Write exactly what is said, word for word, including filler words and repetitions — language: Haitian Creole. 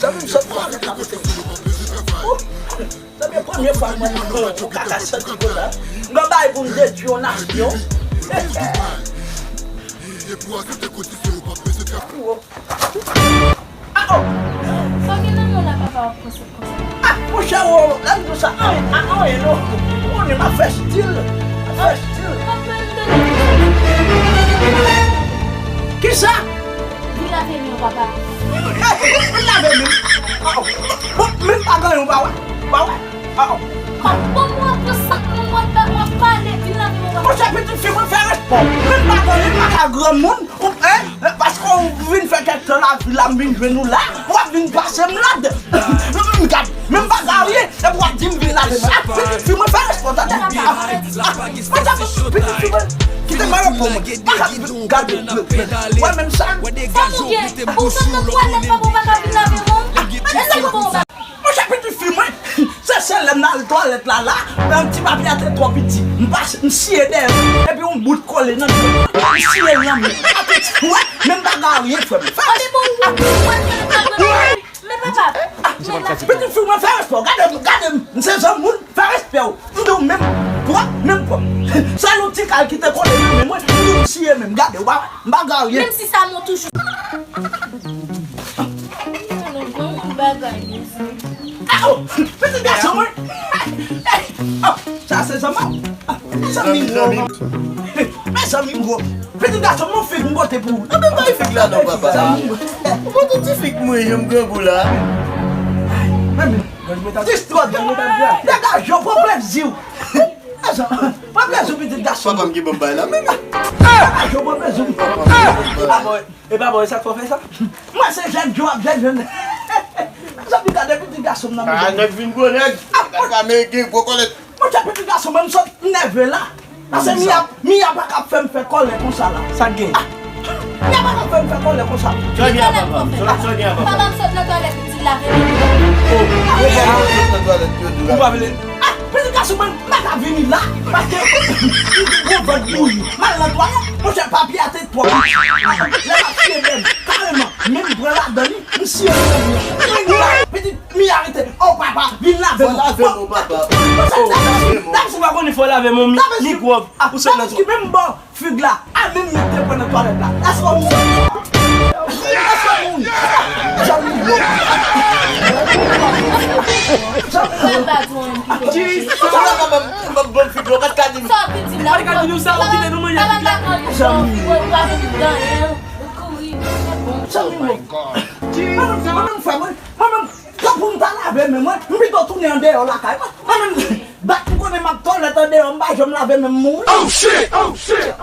Zanmi m sot fò avèk la kote. Ou, se premye fwa m wè yon kaka santi konsa. M gen bagay pou m detwi yon nasyon. Ah, oh! Sa gen nan men w la, papa, w ap pran sèt konsa? Ah, monchè, oh, lè m di w sa, anyen, ah, anyen, non. Ou konnen m ap fè stil. M ap fè stil. Papa, m tande. Kisa? Vin lave men w, papa. Vin lave men m. Ah, oh. Bon, men m pa gen anyen, ou pa wè? Ou pa wè? Ah, oh. Bon, mwen pran sak mwen, mwen pa, mwen pale, vin lave men w, papa. Monchè, pitit fi mwen, fè respè w. Men m pa gen anyen, m pa ka granmoun. Ou, hein? Paske w vin fè kèk tan lavil la, m vin jwenn ou la, w ap vin pase m lòd. M gad, menm pa garye, epi w ap di m vin lave men. Ak pitit fi mwen, fè respè w, tande? Ak, ak, mwen ta pitit fi mwen, kite m reponn mwen. Pa ka gade, wè menm sa. Sa moun gen, ou sot nan twalèt, papa, ou pa ka vin lave men w? E lè ou bon, Monchè, pitit fi mwen, se sèl lè m al twalèt la, la, yon ti papye a te twò piti. M pase, m siye dèyè m, epi yon bout kole nan dlo. M siye l nan men. Apitit, wè, menm pa gen anyen, frè m. Fè respè. Men papa, pitit fi mwen, fè respè w. Gade m, gade m, m se zanmi w, fè respè w. M di w menm pwòp, menm pwòp. Sèl yon ti kal ki te kole nan men mwen, m di w m siye men m. Gade, w pa wè, m pa gen anyen. Menm si sa, mwen toujou. Yon bagay, mezanmi. Ah, oh, pitit gason mwen. Oh, sa se zanmi. Ah, zanmi m gwo. Mezanmi m gwo. Pitit gason mwen, fig m pote pou ou. Non, men bay fig la non, papa. Ou pote ti fig mwen, jan m grangou la. Men, men, ti stwòt. Degaje w, pran plezi w. Pran plezi w, pitit gason. Papa m ki ban m bay la, men. Degaje w, pran plezi w. E pa bon, e pa bon, e sa k fè w fè sa? Mwen se jèn, Joab jèn, jèn. Zanmi, gade pitit gason m nan. Ah, nèg vin gwo nèg. Nèg ameriken, gwo kòlèt. Monchè, pitit gason mwen, m sot nève la. Pase Mia, Mia pa ka fè m fè kòlè konsa la. Sa k gen? Ah, Mia pa ka fè m fè kòlè konsa. Sa k gen a papa? Sa k gen a papa? Papa m sot nan twalèt, li di l lave men. Oh, ou pa vle? Ah, pitit gason mwen, m pa ka vini la. Paske m gen gwo vant bouyi. M al nan twalèt, monchè, papye a te twò piti. Lè m ap siye dèyè m, kareman, men m pran ladan li, m siye dèyè m. Mwen la, pitit Mia rete, oh papa, vin lave men. Fò lave men, papa. Monchè, oh, lave men. Dam si pa konnen fò lave men, mi, mi gwòv. Ah, ou sot nan twalèt. Ki menm bò fig la. Ah, menm men te pran nan twalèt la. Èske w moun? Èske w moun? Janm moun. Janm moun. Ou la pa ban m, ban m, ban m figi, ou pa t ka di m. Sa w te di la? Ou pa t ka di nou sa, ou kite nou manje figi la. Janm moun. Ou pa vin dan, hein? Ou kouri, se bon. Janm moun. Mwen menm, mwen menm frè mwen, mwen menm, tanpri m ta lave men mwen, m pito tounen andeyò lakay mwen. Mwen menm, dat m konnen m ap twalèt andeyò, m pa janm lave men m mouri. Oh shit! Oh shit!